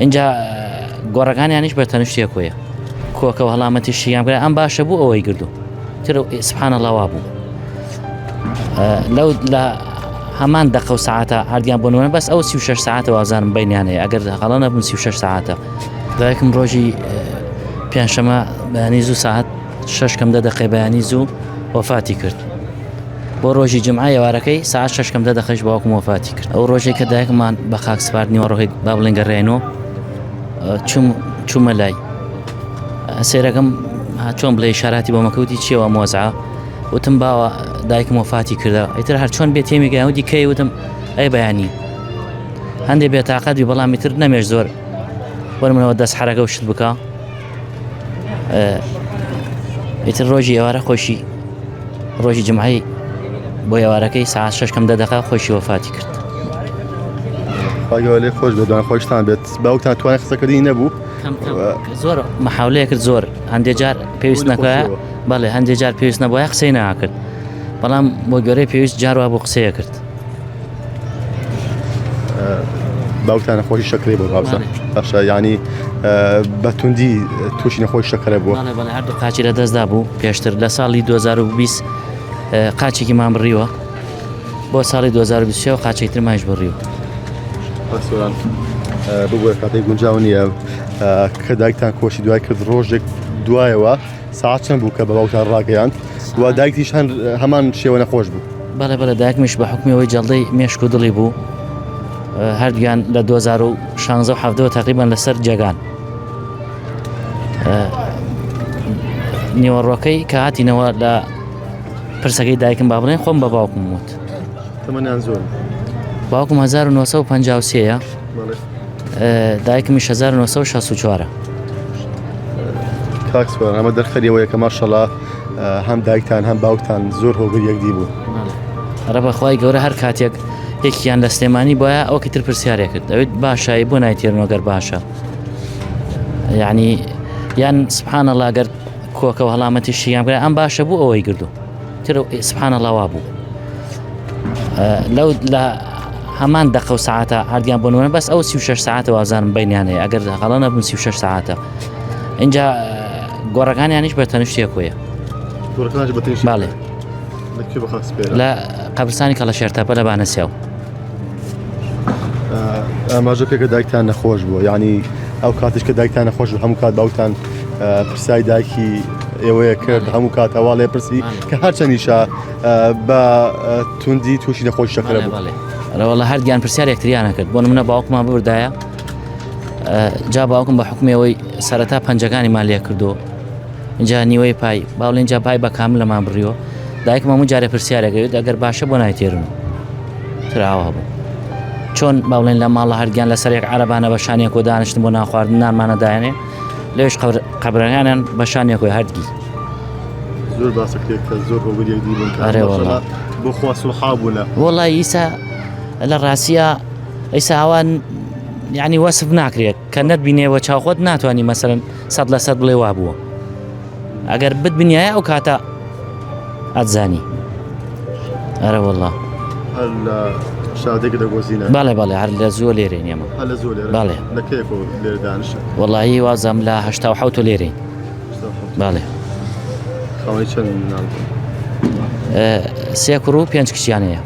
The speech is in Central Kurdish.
اینجا گۆڕەکانیانیش بە تەنشتێک کۆیە کۆکە و هەڵامەتی شیان کرا ئەم باشە بوو ئەوەی گردو تر سبحان الله وا بوو لەو لە هەمان دەقە و ساعتە هەردیان بۆ نمونە بەس ئەو 36 ساعتە وازانم بینیان هەیە ئەگەر غەڵە نەبوون 36 ساعتە دایکم ڕۆژی پێنجشەمە بەیانی زوو ساعت شش کەم دە دەقەی بەیانی زوو وەفاتی کرد بۆ ڕۆژی جمعە ئێوارەکەی ساعت شش کەم دە دەقەش باوکم وەفاتی کرد ئەو ڕۆژێک کە دایکمان بە خاک سپارد نیوەڕۆکەی با بڵێن گەڕێنەوە چوم چوومە لای سێرەکەم چۆن بڵێ شاراتی بۆ مەکەوتی چیەوە مۆزعە وتم باوە دایکم وەفاتی کردە ئیتر هەر چۆن بێت تێمی گەیاودی کەی وتم ئەی بەیانی هەندێک بێتاقەت بی بەڵام ئیتر نەمێش زۆر وەرمنەوە دەست حرەکە و شت بکە ئیتر ڕۆژی ئێوارە خۆشی ڕۆژی جمعی بۆ ئێوارەکەی ساعت شش کەم دە دەقە خۆشی وەفاتی کرد خواگەوە لێ خۆش بێت دوان خۆشتان بێت باوکتان توانای قسەکردنی نەبوو زۆر محاولەیە کرد زۆر هەندێک جار پێویست نەکە بەڵێ هەندێک جار پێویست نەبووە قسەی ناکرد بەڵام بۆ گەورەی پێویست جاروا بۆ قسەیە کرد باوکتان نەخۆشی شەکرەی بۆ بابزانم باشە ینی بە توندی تووشی نەخۆش شەکرە بووە هەردوو قاچی لە دەستدا بوو پێشتر لە ساڵی 2020 قاچێکی مان بڕیوە بۆ ساڵی 2023 و قاچێکی ترمایش بڕیوە سۆران ببووە کاتێک گونجاو نییە کە دایکتان کۆشی دوای کرد ڕۆژێک دوایەوە ساعت چەند بوو کە بە باوکتان ڕاگەیاند و دایکتیش هەن هەمان شێوە نەخۆش بوو؟ بەڵێ بەڵێ دایکمیش بە حوکمی ئەوەی جەڵدەی مێشک و دڵی بوو هەردوویان لە 2016 و 17 تقریبان لەسەر جێگان نیوەڕۆکەی کە هاتینەوە لە پرسەکەی دایکم با بڵێن خۆم بە باوکم وت تەمەنیان زۆر باوکم 1953 دایکمیش 1964 کاک سۆران ئەمە دەرخەری ئەوەیە کە ماشەڵا هەم دایکتان هەم باوکتان زۆر هۆگر یەکدی بوون. ئەرە بەخوای گەورە هەر کاتێک یەکیان لە سلێمانی بایە ئەوکی تر پرسیارێک کرد ئەوێت باشایی بۆ نایتێرنەوە گەر باشە یعنی یان سبحان الله گەر کۆکە و هەڵامەتی شیان کرا ئەم باشە بوو ئەوەی گردو تر سبحان الله وا بوو لەو لە هەمان دەقە و ساعتە هەردیان بۆ نمونە بەس ئەو 36 ساعتە وازانم بینیان هەیە ئەگەر غەڵە نەبوون 36 ساعتە اینجا گۆڕەکانیانیش بە تەنشتێک کۆیە باڵێ لە قەبرستانی کەڵە شێرتەپە لە بانەسیاو ئاماژە پێکە دایکتان نەخۆش بووە یعنی ئەو کاتیش کە دایکتان نەخۆش بوو هەموو کات باوکتان پرسای دایکی ئێوەیە کرد هەموو کات هەواڵێ پرسی کە هەرچەندیشە بە توندی تووشی نەخۆشی شەکرە بوو. ئەرەوەڵا هەردیان پرسیار یەکتریانە کرد بۆ نمونە باوکمان ببردایە جا باوکم بە حکمەوەی سەرەتا پەنجەکانی مان لێ کردو اینجا نیوەی پای باڵێن جا پای بە کامل لەمان بڕیوە دایکم هەموو جارێ پرسیارەکەوێت ئەگەر باشە بۆ نایتێرن تراوە بوو چۆن باڵێن لە ماڵە هەرگیان لەسەر یەک عربانە بە شانێک و دانیشتن بۆ ناخواردن نانمانە دایێنێ لەوێش قەبرەکانیان بە شانێک و هەردگی زۆر باسە کرێت کە زۆر هۆگر یەکدی بوون کە ئەرێ وەڵا. بۆ خوا سوڵحا بوونە. وەڵا ئیسا لە ڕاستیا ئیسا ئەوان یعنی وەسف ناکرێت کە نەتبینێ وە چاوخۆت ناتوانانی مەسەرن سەد لە سەد بڵێ وا بووە ئەگەر بتبنیایە ئەو کاتە ئەتزانی ئەرە وەڵا هەر لە شادێک دەگۆزینە بەڵێ بەڵێ هەر لە زووە لێرەین ئێمە هەر لە زوو لێرە بەڵێ. لە کەیەکەوە لێرە دانیشتن وەڵایی وازم لە 87 لێرەین بەڵێ. خاوەنی چەند مناڵ بوون؟ سێ کوڕ و پێنج کچیان هەیە.